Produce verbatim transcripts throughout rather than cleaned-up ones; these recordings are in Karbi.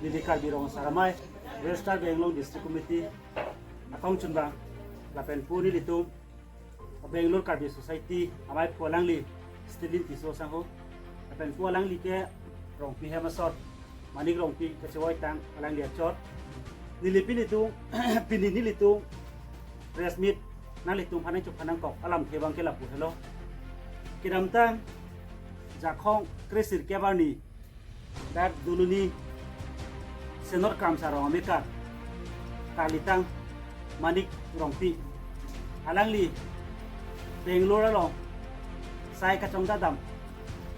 Neli Karbi Rong Asar Amei, Western Karbi Anglong District Committee akongchunbang, lapen pu nelitum Bangalore Karbi Society amaiphu alangli Stalin Tisso asangho, lapen pu alangli ke Rongpi hem asor, Manik Rongpi kachevoi tang alangli achor. Neli pini ilitum, pini nelitum press meet nanglitum aphan nangchephan nangkok alamthe abang ke lapu helo. Kedamtang Jakhong kre-sirkep arni, dak Doloni Senor Kramsa Rong amekar, karlitang Manik Rongpi, alangli Bangalore along sai kachongdat dam,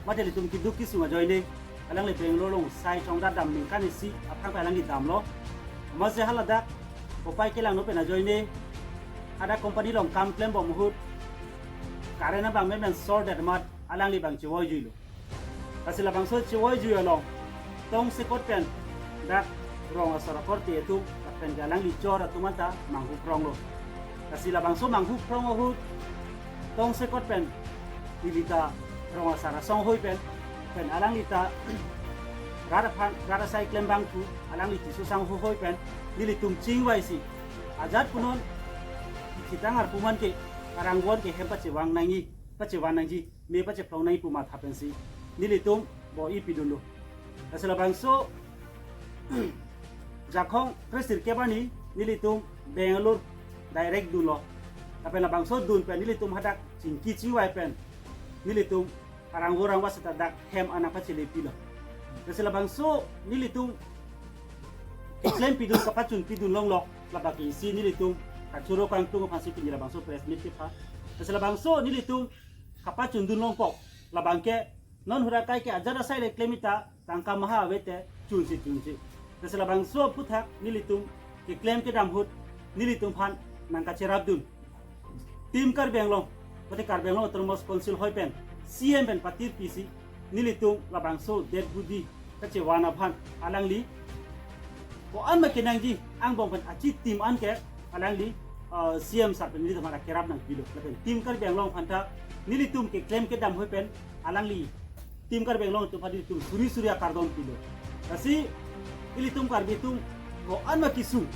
mate ilitum keduk kesung ajoine, alangli Bangalore along sai chongdat dam ningkan isi aphrang pen alangli damlo. Amatsi haladak kopai kelangno pen ajoine, hadak company along kam klembom ahut, current abang memen sor det amat alangli abang chevoijuilo. Lasi labangso chevoijui along tongsekot pen dak rong asor akorte atum lapen ke alangli chor atum anta manghu phronglo. Lasi labangso manghu phrong ahut tongsekot pen neli ta Rong Asar asonghoi pen, pen alangli ta rat aphan, rat asai klembangthu, alangli Tisso asangho hoi pen nelitum chingvaisi, ajat punon kethitang arpu man ke arangvon ke hem pachevang nangji, pachevang nangji, me pachephlong nangji pu matha pensi nelitum bo-i pidunlo. Lasi labangso Jakhong kre-sirkep arni nelitum Bangalore direct dunlo. Lapen labangso dun pen nelitum hadak chingki chingvai pen nelitum arangvo arangva seta dak hem anang pachelepilo. Lasi labangso nelitum keklem pidun, kapachun pidun longlo, labang ke isi nelitum kachoro kangtung aphansi pini labangso press meet kepha. Lasi labangso nelitum kapachundun longpo, labang ke non hura kai ke ajat asai le klem ita tangka maha ave te chunsi chunsi. Lasi labangso aphuthak nelitum keklem kedam ahut nelitum aphan nangkacherapdun Team Karbi Anglong, mate Karbi Anglong Autonomous Council hoi pen, C M pen patir pisi, nelitum labangso det budi kachevan aphan alangli ko-an ma kenangji angbong pen achi team an ke alangli, uh, C M sir pen nelitum aphan kerap nangpilo. Lapen Team Karbi Anglong aphan ta nelitum keklem kedam hoi pen alangli Team Karbi Anglong atum aphan nelitum suri suri akardom pilo. Lasi ilitum Karbi atum ko-an ma kesung,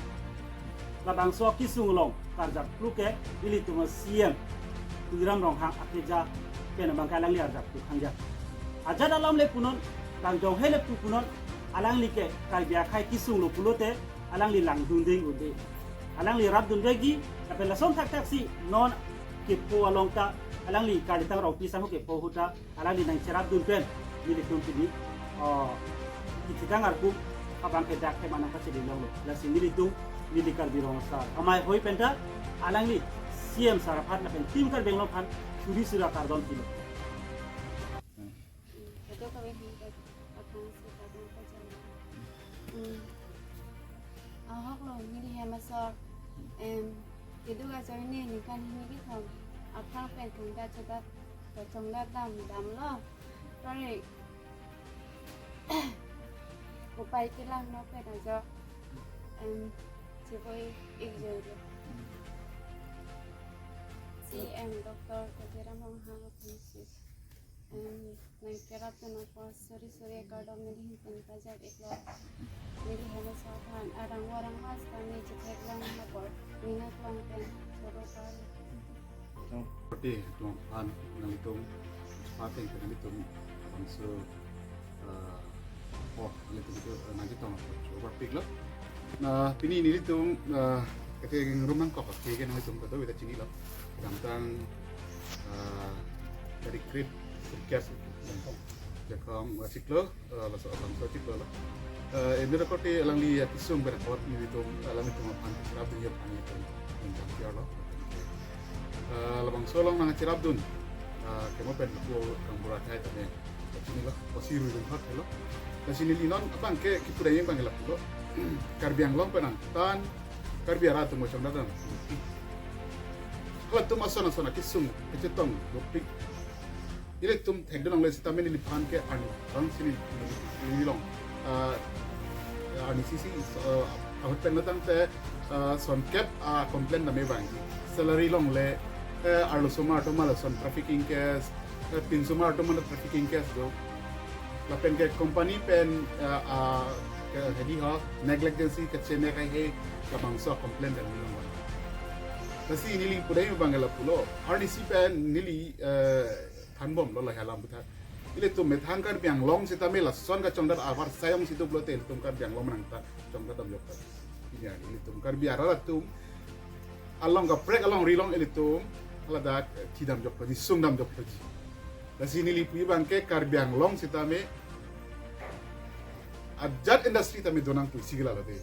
labangso kesung along karjap kluk ke ilitum C M Tuliram Ronghang akeja pen abang ke alangli arjap kluk hangja. Ajat alam le punon, bang jong he le pu punon, alangli ke Karbi akhei kesunglo pulote alangli langdun ding ude. Alangli rapdun degi, lapen lason thakthak si non kepo along ta, alangli karlitang Rongpi asangho kepo ahut ta alangli nangcherapdun pen nelitum pini, oh, kethitang arpu abang ke dak hem anang pachele longlo. Lasi nelitum, neli Karbi Rong Asar Amei hoi pen ta alangli C M sir aphan lapen Team Karbi Anglong aphan suri suri akardom pilo. Kedo kami hin ke akang si kadang pajan. Hmm. Ahok lo neli hem asor, em, keduk ajoine ningkan hini kethom aphrang pen chongdat chongdat, chongdat dam damlo. Pare kopai kelangno pen ajo, em, chevoi-ikjoilo. C M Doctor Tuliram Ronghang aphansi, em, nangkerapdun apot suri suri akardom neli ahin pen pajir-iklo. Neli hem asor aphan arangvo arangva seta ne chetheklong apot, ne nangklong pen choro kar. Party atum aphan nanglitum, party pen nanglitum, bangso, eh, oh, nanglitum itu, eh, nangchetong apot choro karpiklo. Na pini nelitum, eh, kachingrum nangkok ke nanglitum kadokave ta chinilo. Kedamtang, eh, tarik kre-sirkep Jakhong, Jakhong achiklo, eh, laso abang so achiklo lo. Eh, Indira Korte alangli akesung pen apot nelitum, alanglitum aphan cherapdun aphan nelitum ningkan tiarlo. Eh, labangso along nangcherapdun, eh, kemo pen ko kambura thai tame chinilo, kosi rui rui hot lo. Lasi neli non abang ke kipudai abang ke lapulo. Karbi Anglong pen nangtan Karbi arat atum chongdat dam. Halatum ason ason akesung kachetong dopik. Ilitum thekdun longle sitame neliphan ke arni, arni si neli, neli, neli long, ah, arni si si, ah, ahut pen tangte, ah, sonkep, ah, complain dam abang. Salary longle, eh, arlosomar atum lason trafficking case, eh, pinsomar atum trafficking case do. Lapen ke company pen, eh, ah, Ke hedi ho, negligence kachene kai he, labangso complain dan nilong. Lasi neli pudai abang ke lapulo. Arnisi pen neli, eh, thanbomlo lahai alam aputhak. Ilitum methang Karbi Anglong sitame lason kachongdat avarsai jongsi do pulote ilitum Karbi Anglong nangta chongdat damjok tha. Pini arni ilitum Karbi arat atum along kaprek alongri along ilitum haladak, eh, thi damjok tha, sung damjok tha. Lasi neli pu abang ke Karbi Anglong sitame ajat industry tame donang pusi ke lalo de.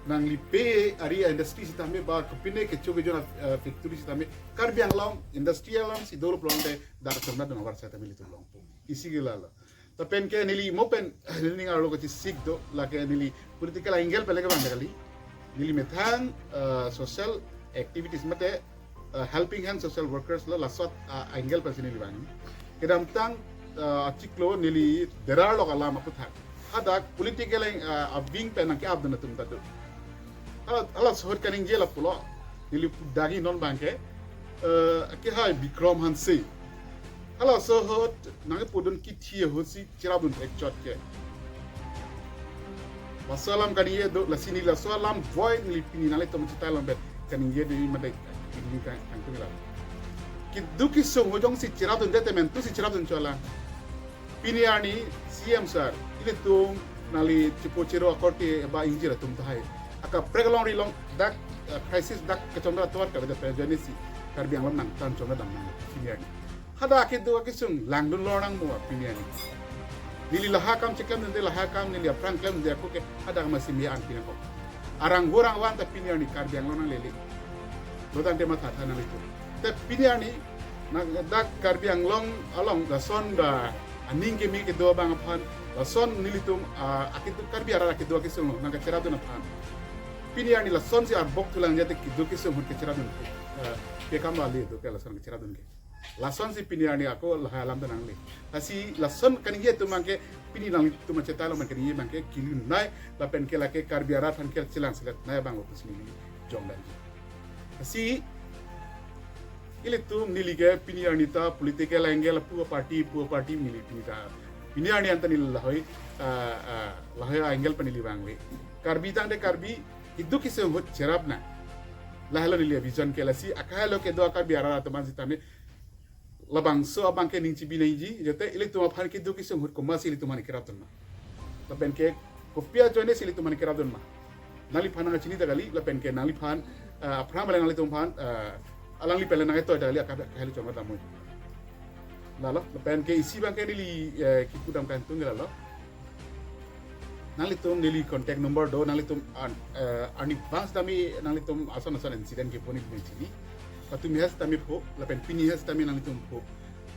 Nanglipe ari industry sitame ba kopine kecho kejo, eh, factory sitame Karbi Anglong industry alam si dolo pulote dak chongdat dun avarsai tame ilitum longpo. Isi ke lalo. Lapen ke neli mo pen neli ning arlo kachesik do, lake neli political angle pen le ke abang kali. Neli methang, eh, social activities mate, eh, helping hand social workers lo, laso, eh, angle pensi neli vang. Kedamtang, eh, achiklo neli derar lo alam aputhak. Hadak political, eh, abing pen nangke-ap dun atum ta do. Hala, halaso ahut kaningje lapulo. Neli pu dagi non abang ke, eh, ke hai Bikram Hanse. Halaso ahut nangkepu dun kithi ahut si cherap dun thekchot ke. Laso alam kaningje do, lasi neli laso alam voi neli pini nanglitum chethai alam bet kaningje do mate pini kan kan tu la. Keduk kesung ahut jongsi cherap dunde te mentu si cherap dun chola. Pini arni C M sir, ilitum nangli chepo chero akorte ba ingjir atum tahai. Akaprek alongri along dak, eh, crisis dak kachongdat atovar kave da pen ajoine si Karbi Anglong nangtan chongdat damnang pini arni. Hadak kedo kesung langdun lor nangmo pini arni. Neli lahai akam cheklem dunde, lahai akam neli aphrang klem dunde ako ke hadak masi me an pini ako. Arang hu rang van ta pini arni Karbi Anglong nanglele. Lotang te matha tha nanglitum. Te pini arni nang dak Karbi Anglong along lason da aning keme kedo abang aphan, lason nelitum, ah, akedo Karbi arat akedo kesung lo nangkacherap dun aphan. Pini arni lason si arbok thulang jate kedo kesung ahut kacherap dun. Eh, ke kam bali do ke lason kacherap dun ke. Lason si pini arni ako lahai alam ta nangle. Lasi lason kaningje atum abang ke pini nangtum chethai alam kaningje abang ke kelun nai lapen ke lake Karbi arat aphan ke chelang selet nai abang lo pusi neli jong dan. Lasi ilitum neli ke pini arni ta political angle pu party pu party neli pini ta. Pini arni anta neli lahai, ah, ah, lahai angle pen neli vangle. Karbi tangte Karbi keduk kesung ahut cherap nang. Lahelo neli vision ke lasi akhai lo kedo Karbi arat atum an sitame labangso abang ke ning chibi nangji, jate ilitum aphan keduk kesung ahut komatsi ilitum aphan kerap dun ma. Lapen ke kopi ajoine si ilitum aphan kerap dun ma. Nangliphan nangchini ta kali, lapen ke nangliphan, ah, aphrang bale nanglitum aphan, ah, alangli pen le nangketoi ta kali, akap akhai lo chongdat damnoi. Lalo, lapen ke isi abang ke neli, eh, kipu dam kantung ke lalo. Nanglitum neli contact number do, nanglitum an, eh, arnivang sitame nanglitum ason ason incident kepu neli chini. Patumi ha sitame pho, lapen pini ha sitame nanglitum pho.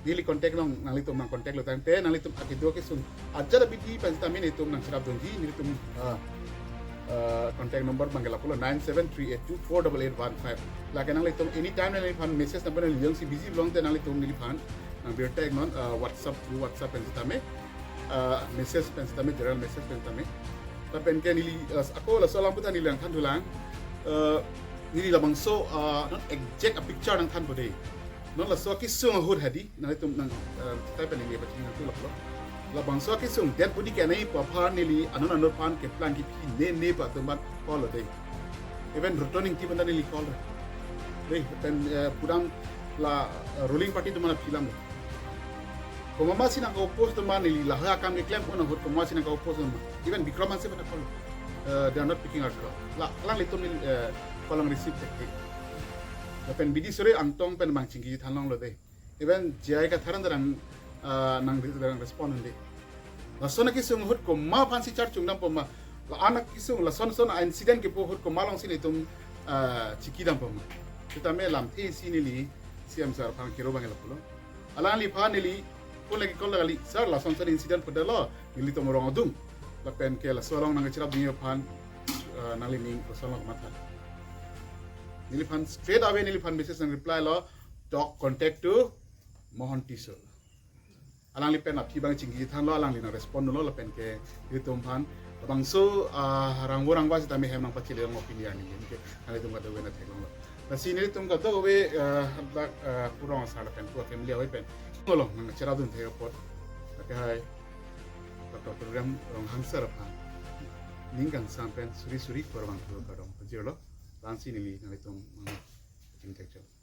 Neli contact along nanglitum nang contact lo tangte, nanglitum akedo kesung ajat abidi pen sitame nelitum nangcherap dunji, nelitum, ah, ah, contact number abang ke lapulo nine seven three eight two four double eight one five. Lake nanglitum anytime nangliphan message number neli jongsi busy pulote nanglitum neliphan nang birta non, ah, WhatsApp, through WhatsApp pen sitame, ah, message pen sitame, general message pen sitame. Lapen ke neli, ah, ako laso alam aputhak neli nangthan thulang. Ah, neli labangso, ah, non exact a picture nangthanpo de. Non laso kesung ahut hadi, nanglitum nang, ah, chethai pen neli pachini nangtulok lo. Labangso kesung dead body ke nai pu aphan neli anon anon aphan keplang kephi ne ne pu atum aphan call lo de. Even Ratan Engti aphan ta neli call lo. De, pen, eh, pudam la, eh, ruling party atum aphan aphi lam lo. Komatsi nangka-oppose atum aphan neli lahai akam keklem pon ahut komatsi nangka-oppose atum aphan. Even Bikram Hanse aphan ta call lo. Eh, they are not picking our call. La, alanglitum neli, eh, call nang receive thekthe. Lapen Bidisore Angtong pen abang chingki thanlong lo de. Even J I Kathar ta nang, ah, nang, nang respond un-e. Lason akesung ahut komat aphansi charchung dampo ma. La-an akesung lason son a incident kepu ahut komat alongsi nelitum, ah, chingki dampo ma. Sitame lamthe isi neli C M sir aphan kero abang lapulo. Alangliphan neli phone lagi call lagi, "Sir, lason son incident pudalo, nelitum rong adung. Lapen ke laso along nangcherap dunji aphan, ah, nanglining laso along matha." Neliphan straight away neliphan message nang reply lo, "Talk, contact to Mohan Tisso." Alangli pen aphi abang chingki thanlo, alangli nang respond lo, lapen ke ilitum aphan labangso, ah, rangvo rangva sitame hem nangpachele long pini arni ke nanglitum kadokave nang theklong lo. Lasi nelitum kadokave, ah, dak, ah, pu rong asar lapen pu family avi pen ngolong nangcherap dun thek apot, lake hai Doctor Tuliram Ronghang sir aphan ning kangsam pen suri suri kurvangthu kardom pajirlo. Lasi neli nanglitum mangno chingthekchot.